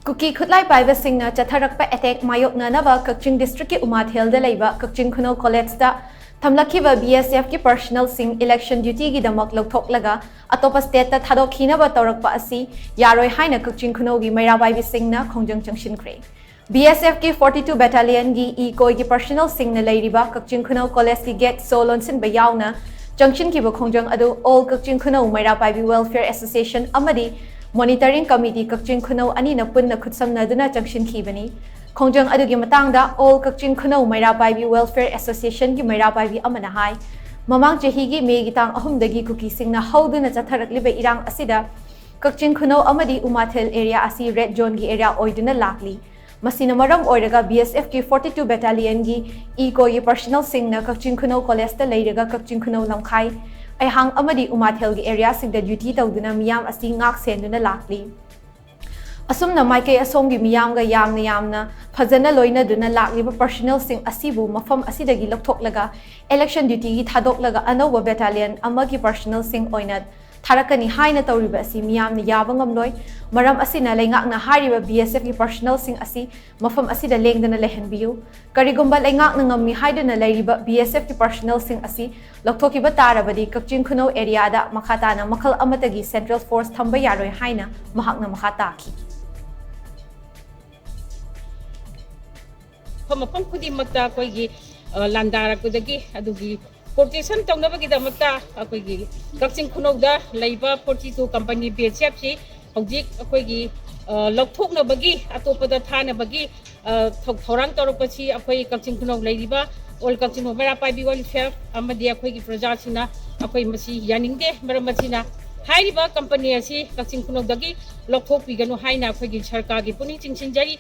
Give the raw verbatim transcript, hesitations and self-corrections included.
ꯀꯨꯀꯤ ꯈꯨꯠꯂꯥꯏ ꯄꯥꯏꯕꯁꯤꯡꯅ ꯆꯠꯊꯔꯛꯄ ꯑꯦꯇꯦꯛ ꯃꯥꯌꯣꯛꯅꯅꯕ ꯀꯛꯆꯤꯡ ꯗꯤꯁꯇ꯭ꯔꯤꯛꯀꯤ ꯎꯃꯥꯊꯦꯜꯗ ꯂꯩꯕ ꯀꯛꯆꯤꯡ ꯈꯨꯅꯧ ꯀꯣꯂꯦꯖꯇ ꯊꯝꯂꯛꯈꯤꯕ ꯕꯤ ꯑꯦꯁ ꯑꯦꯐꯀꯤ ꯄꯔꯁꯅꯦꯜꯁꯤꯡ ꯏꯂꯦꯛꯁꯟ ꯗ꯭ꯌꯨꯇꯤꯒꯤꯗꯃꯛ ꯂꯧꯊꯣꯛꯂꯒ ꯑꯇꯣꯞꯄ ꯁ꯭ꯇꯦꯠꯇ ꯊꯥꯗꯣꯛꯈꯤꯅꯕ ꯇꯧꯔꯛꯄ ꯑꯁꯤ ꯌꯥꯔꯣꯏ ꯍꯥꯏꯅ ꯀꯛꯆꯤꯡ ꯈꯨꯅꯧꯒꯤ ꯃꯩꯔꯥ ꯄꯥꯏꯕꯤꯁꯤꯡꯅ ꯈꯣꯡꯖꯪ ꯆꯪꯁꯤꯟꯈ꯭ꯔꯦ꯫ ꯕꯤ ꯑꯦꯁ ꯑꯦꯐꯀꯤ ꯐꯣꯔꯇꯤ ꯇꯨ ꯕꯦꯇꯥꯂꯤꯌꯟꯒꯤ ꯏ ꯀꯣꯏꯒꯤ ꯄꯔꯁꯅꯦꯜꯁꯤꯡꯅ ꯂꯩꯔꯤꯕ ꯀꯛꯆꯤꯡ ꯈꯨꯅꯧ ꯀꯣꯂꯦꯖꯀꯤ ꯒꯦꯠ ꯁꯣ ꯂꯣꯟꯁꯤꯟꯕ ꯌꯥꯎꯅ ꯆꯪꯁꯤꯟꯈꯤꯕ ꯈꯣꯡꯖꯪ ꯑꯗꯨ ꯑꯣꯜ ꯀꯛꯆꯤꯡ ꯈꯨꯅꯧ ꯃꯩꯔꯥ ꯄꯥꯏꯕꯤ ꯋꯦꯜꯐꯤꯌꯔ ꯑꯦꯁꯣꯁꯤꯌꯦꯁꯟ ꯑꯃꯗꯤ ꯃꯣꯅꯤꯇꯔꯤꯡ ꯀꯃꯤꯇꯤ ꯀꯛꯆꯤꯡ ꯈꯨꯅꯧ ꯑꯅꯤꯅ ꯄꯨꯟꯅ ꯈꯨꯠꯁꯝꯅꯗꯨꯅ ꯆꯪꯁꯤꯟꯈꯤꯕꯅꯤ꯫ ꯈꯣꯡꯖꯪ ꯑꯗꯨꯒꯤ ꯃꯇꯥꯡꯗ ꯑꯣꯜ ꯀꯛꯆꯤꯡ ꯈꯨꯅꯧ ꯃꯩꯔꯥ ꯄꯥꯏꯕꯤ ꯋꯦꯜꯐꯤꯌꯔ ꯑꯦꯁꯣꯁꯤꯌꯦꯁꯟꯒꯤ ꯃꯩꯔꯥ ꯄꯥꯏꯕꯤ ꯑꯃꯅ ꯍꯥꯏ, ꯃꯃꯥꯡ ꯆꯍꯤꯒꯤ ꯃꯦꯒꯤ ꯇꯥꯡ ꯑꯍꯨꯝꯗꯒꯤ ꯀꯨꯀꯤꯁꯤꯡꯅ ꯍꯧꯗꯨꯅ ꯆꯠꯊꯔꯛꯂꯤꯕ ꯏꯔꯥꯡ ꯑꯁꯤꯗ ꯀꯛꯆꯤꯡ ꯈꯨꯅꯧ ꯑꯃꯗꯤ ꯎꯃꯥꯊꯦꯜ ꯑꯦꯔꯤꯌꯥ ꯑꯁꯤ ꯔꯦꯗ ꯖꯣꯟꯒꯤ ꯑꯦꯔꯤꯌꯥ ꯑꯣꯏꯗꯨꯅ ꯂꯥꯛꯂꯤ꯫ ꯃꯁꯤꯅ ꯃꯔꯝ ꯑꯣꯏꯔꯒ ꯕꯤ ꯑꯦꯁ ꯑꯦꯐꯀꯤ ꯐꯣꯔꯇꯤ ꯇꯨ ꯕꯦꯇꯥꯂꯤꯌꯟꯒꯤ ꯏ ꯀꯣꯏꯒꯤ ꯄꯔꯁꯅꯦꯜꯁꯤꯡꯅ ꯀꯛꯆꯤꯡ ꯈꯨꯅꯧ ꯀꯣꯂꯦꯖꯇ ꯂꯩꯔꯒ ꯀꯛꯆꯤꯡ ꯈꯨꯅꯧ ꯂꯝꯈꯥꯏ, ꯑꯩꯍꯥꯡ ꯑꯃꯗꯤ ꯎꯃꯥꯊꯦꯜꯒꯤ ꯑꯦꯔꯤꯌꯥꯁꯤꯡꯗ ꯗ꯭ꯌꯨꯇꯤ ꯇꯧꯗꯨꯅ ꯃꯤꯌꯥꯝ ꯑꯁꯤ ꯉꯥꯛ ꯁꯦꯟꯗꯨꯅ ꯂꯥꯛꯂꯤ꯫ ꯑꯁꯨꯝꯅ ꯃꯥꯏꯀꯩ ꯑꯁꯣꯝꯒꯤ ꯃꯤꯌꯥꯝꯒ ꯌꯥꯝꯅ ꯌꯥꯝꯅ ꯐꯖꯅ ꯂꯣꯏꯅꯗꯨꯅ ꯂꯥꯛꯂꯤꯕ ꯄꯔꯁꯅꯦꯜꯁꯤꯡ ꯑꯁꯤꯕꯨ ꯃꯐꯝ ꯑꯁꯤꯗꯒꯤ ꯂꯧꯊꯣꯛꯂꯒ ꯏꯂꯦꯛꯁꯟ ꯗ꯭ꯌꯨꯇꯤꯒꯤ ꯊꯥꯗꯣꯛꯂꯒ ꯑꯅꯧꯕ ꯕꯦꯇꯥꯂꯤꯌꯟ ꯑꯃꯒꯤ ꯄꯔꯁꯅꯦꯜꯁꯤꯡ ꯑꯣꯏꯅ ꯊꯥꯔꯛꯀꯅꯤ ꯍꯥꯏꯅ ꯇꯧꯔꯤꯕ ꯑꯁꯤ ꯃꯤꯌꯥꯝꯅ ꯌꯥꯕ ꯉꯝꯂꯣꯏ꯫ ꯃꯔꯝ ꯑꯁꯤꯅ ꯂꯩꯉꯥꯛꯅ ꯍꯥꯏꯔꯤꯕ ꯕꯤ ꯑꯦꯁ ꯑꯦꯐꯀꯤ ꯄꯔꯁꯅꯦꯜꯁꯤꯡ ꯑꯁꯤ ꯃꯐꯝ ꯑꯁꯤꯗ ꯂꯦꯡꯗꯅ ꯂꯩꯍꯟꯕꯤꯌꯨ꯫ ꯀꯔꯤꯒꯨꯝꯕ ꯂꯩꯉꯥꯛꯅ ꯉꯝꯃꯤ ꯍꯥꯏꯗꯨꯅ ꯂꯩꯔꯤꯕ ꯕꯤ ꯑꯦꯁ ꯑꯦꯐꯀꯤ ꯄꯔꯁꯅꯦꯜꯁꯤꯡ ꯑꯁꯤ ꯂꯧꯊꯣꯛꯈꯤꯕ ꯇꯥꯔꯕꯗꯤ ꯀꯛꯆꯤꯡ ꯈꯨꯅꯧ ꯑꯦꯔꯤꯌꯥꯗ ꯃꯈꯥ ꯇꯥꯅ ꯃꯈꯜ ꯑꯃꯠꯇꯒꯤ ꯁꯦꯟꯇ꯭ꯔꯦꯜ ꯐꯣꯔꯁ ꯊꯝꯕ ꯌꯥꯔꯣꯏ ꯍꯥꯏꯅ ꯃꯍꯥꯛꯅ ꯃꯈꯥ ꯇꯥꯈꯤ꯫ ꯃꯐꯝ ꯃꯐꯝ ꯈꯨꯗꯤꯡꯃꯛꯇ ꯑꯩꯈꯣꯏꯒꯤ ꯑ, ꯂꯥꯟꯗꯥꯔꯛꯄꯗꯒꯤ ꯑꯗꯨꯒꯤ ꯄ꯭ꯔꯣꯇꯦꯛꯁꯟ ꯇꯧꯅꯕꯒꯤꯗꯃꯛꯇ ꯑꯩꯈꯣꯏꯒꯤ ꯀꯛꯆꯤꯡ ꯈꯨꯅꯧꯗ ꯂꯩꯕ ꯐꯣꯔꯇꯤ ꯇꯨ ꯀꯝꯄꯅꯤ ꯕꯤ ꯑꯦꯁ ꯑꯦꯐꯁꯤ ꯍꯧꯖꯤꯛ ꯑꯩꯈꯣꯏꯒꯤ ꯑ, ꯂꯧꯊꯣꯛꯅꯕꯒꯤ, ꯑꯇꯣꯞꯄꯗ ꯊꯥꯅꯕꯒꯤ ꯑ, ꯊꯧ- ꯊꯧꯔꯥꯡ ꯇꯧꯔꯛꯄꯁꯤ ꯑꯩꯈꯣꯏ ꯀꯛꯆꯤꯡ ꯈꯨꯅꯧ ꯂꯩꯔꯤꯕ ꯑꯣꯜ ꯀꯛꯆꯤꯡ ꯃꯩꯔꯥ ꯄꯥꯏꯕꯤ ꯋꯦꯜꯐꯤꯌꯔ ꯑꯃꯗꯤ ꯑꯩꯈꯣꯏꯒꯤ ꯄ꯭ꯔꯖꯥꯁꯤꯡꯅ ꯑꯩꯈꯣꯏ ꯃꯁꯤ ꯌꯥꯅꯤꯡꯗꯦ꯫ ꯃꯔꯝ ꯑꯁꯤꯅ ꯍꯥꯏꯔꯤꯕ ꯀꯝꯄꯅꯤ ꯑꯁꯤ ꯀꯛꯆꯤꯡ ꯈꯨꯅꯧꯗꯒꯤ ꯂꯧꯊꯣꯛꯄꯤꯒꯅꯨ ꯍꯥꯏꯅ ꯑꯩꯈꯣꯏꯒꯤ ꯁꯔꯀꯥꯔꯒꯤ ꯄꯨꯛꯅꯤꯡ ꯆꯤꯡꯁꯤꯟꯖꯔꯤ꯫